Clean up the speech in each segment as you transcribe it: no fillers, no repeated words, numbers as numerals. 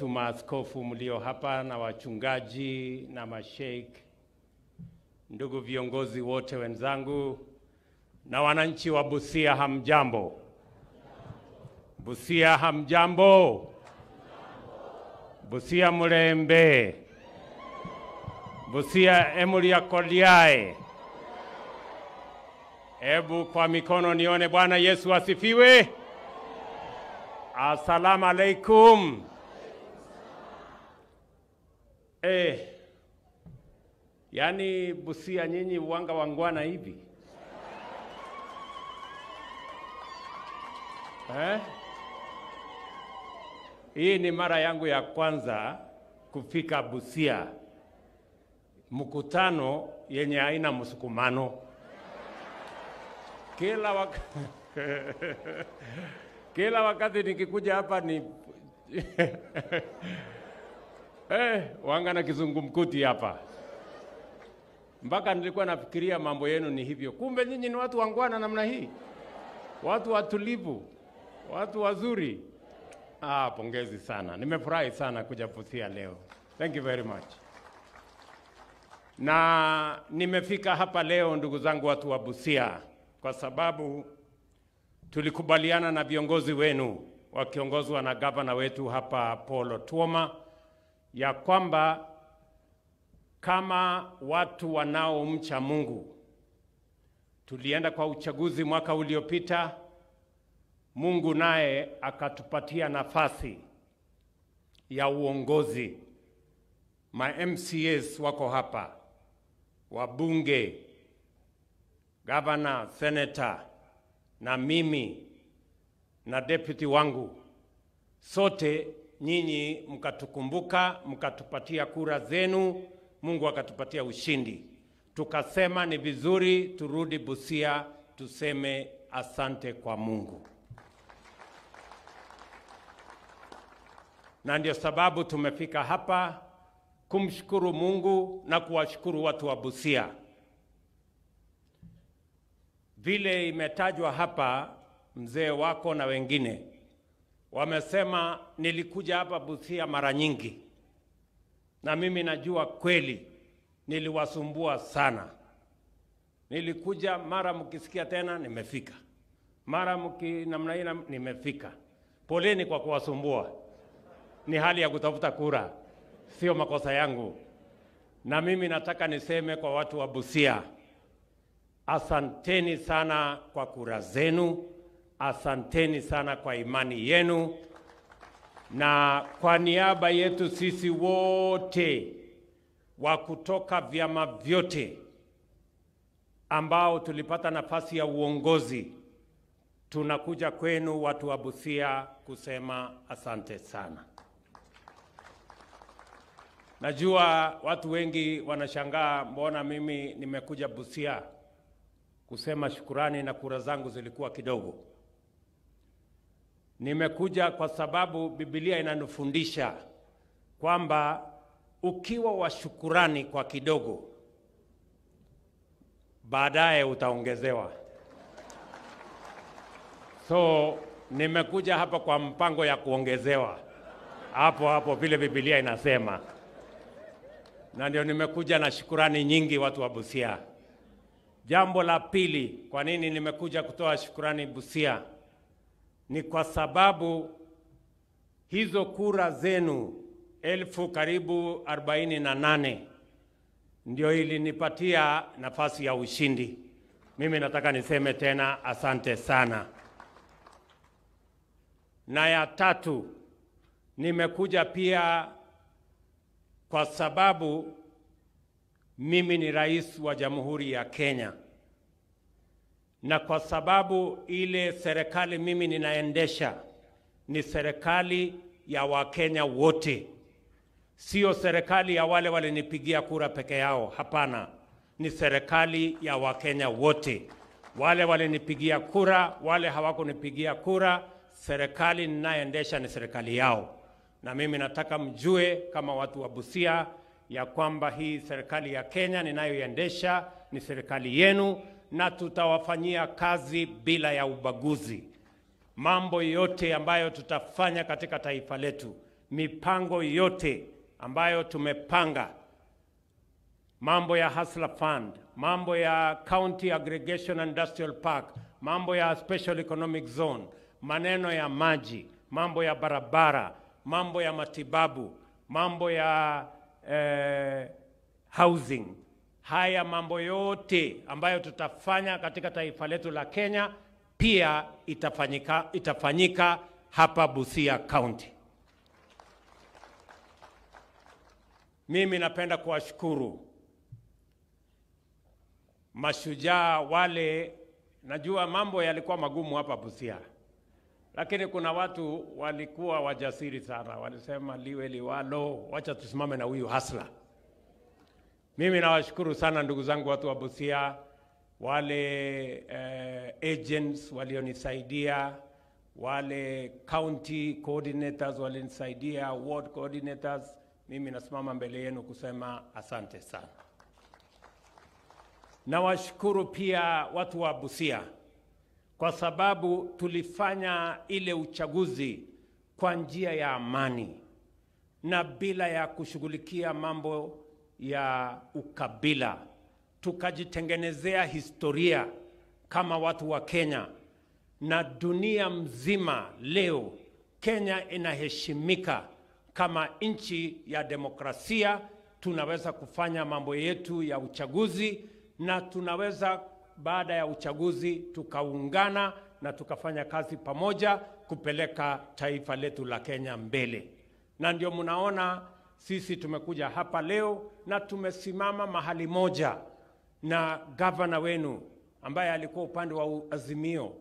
Maaskofu mlio hapa na wachungaji na masheikh, ndugu viongozi wote wenzangu na wananchi wa Busia, hamjambo? Busia hamjambo? Busia mulembe? Busia emulia koliae? Ebu kwa mikono nione. Bwana Yesu asifiwe. Asalamu alaikum. Yani Busia nyinyi uwanga wangwana hivi? Hii ni mara yangu ya kwanza kufika Busia, mkutano yenye haina msukumano. Kila wakati nikikuja hapa ni wanga na kizungumkuti hapa. Mpaka nilikuwa nafikiria mambo yenu ni hivyo. Kumbe nyinyi ni watu wangwana namna hii. Watu watulivu, watu wazuri. Pongezi sana. Nimefurahi sana kuja Busia leo. Thank you very much. Na nimefika hapa leo ndugu zangu watu wa Busia kwa sababu tulikubaliana na viongozi wenu wakiongozwa na gavana wetu hapa Paul Otuoma ya kwamba kama watu wanaomcha Mungu, tulienda kwa uchaguzi mwaka uliopita, Mungu naye akatupatia nafasi ya uongozi. Ma MCAs wako hapa, wabunge, governor, senator na mimi na deputy wangu, sote nyinyi mkatukumbuka, mkatupatia kura zenu, Mungu akatupatia ushindi. Tukasema ni vizuri turudi Busia tuseme asante kwa Mungu. Na ndio sababu tumefika hapa kumshukuru Mungu na kuwashukuru watu wa Busia. Vile imetajwa hapa, mzee wako na wengine wamesema nilikuja hapa Busia mara nyingi, na mimi najua kweli niliwasumbua sana. Nilikuja mara mkisikia tena nimefika, mara namna hii nimefika. Poleni kwa kuwasumbua, ni hali ya kutafuta kura, sio makosa yangu. Na mimi nataka niseme kwa watu wa Busia, asanteni sana kwa kura zenu, asanteni sana kwa imani yenu, na kwa niaba yetu sisi wote wa kutoka vyama vyote ambao tulipata nafasi ya uongozi, tunakuja kwenu watu wa Busia kusema asante sana. Najua watu wengi wanashangaa mbona mimi nimekuja Busia kusema shukurani na kura zangu zilikuwa kidogo. Nimekuja kwa sababu Biblia inanufundisha kwamba ukiwa wa shukurani kwa kidogo, baadaye utaongezewa. So nimekuja hapa kwa mpango ya kuongezewa hapo hapo vile Biblia inasema. Na ndio nimekuja na shukurani nyingi watu wa Busia. Jambo la pili, kwa nini nimekuja kutoa shukurani Busia, ni kwa sababu hizo kura zenu 48,000 ndio ilinipatia nafasi ya ushindi. Mimi nataka niseme tena asante sana. Na ya tatu, nimekuja pia kwa sababu mimi ni rais wa Jamhuri ya Kenya, na kwa sababu ile serikali mimi ninaendesha ni serikali ya Wakenya wote, sio serikali ya wale walinipigia kura peke yao. Hapana, ni serikali ya Wakenya wote, wale walinipigia kura, wale hawakunipigia kura, serikali ninayoendesha ni serikali yao. Na mimi nataka mjue kama watu wa Busia ya kwamba hii serikali ya Kenya ninayoiendesha ni serikali yenu, na tutawafanyia kazi bila ya ubaguzi. Mambo yote ambayo tutafanya katika taifa letu Mipango yote ambayo tumepanga, mambo ya Hustler Fund, mambo ya County Aggregation Industrial Park, mambo ya Special Economic Zone, maneno ya maji, mambo ya barabara, mambo ya matibabu, mambo ya housing. Haya mambo yote ambayo tutafanya katika taifa letu la Kenya pia itafanyika hapa Busia County. Mimi napenda kuwashukuru mashujaa wale. Najua mambo yalikuwa magumu hapa Busia, lakini kuna watu walikuwa wajasiri sana, walisema liwe liwalo, wacha tusimame na huyu Hustler. Mimi nawashukuru sana ndugu zangu watu wa Busia, wale agents walionisaidia, wale county coordinators walionisaidia, ward coordinators. Mimi nasimama mbele yenu kusema asante sana. Nawashukuru pia watu wa Busia kwa sababu tulifanya ile uchaguzi kwa njia ya amani na bila ya kushughulikia mambo ya ukabila. Tukajitengenezea historia kama watu wa Kenya, na dunia mzima leo Kenya inaheshimika kama nchi ya demokrasia. Tunaweza kufanya mambo yetu ya uchaguzi, na tunaweza baada ya uchaguzi tukaungana na tukafanya kazi pamoja kupeleka taifa letu la Kenya mbele. Na ndio mnaona sisi tumekuja hapa leo na tumesimama mahali moja na gavana wenu ambaye alikuwa upande wa Azimio,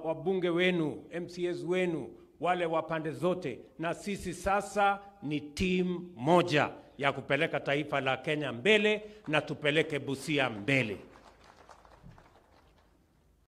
wabunge wenu, MCAs wenu, wale wa pande zote, na sisi sasa ni timu moja ya kupeleka taifa la Kenya mbele na tupeleke Busia mbele.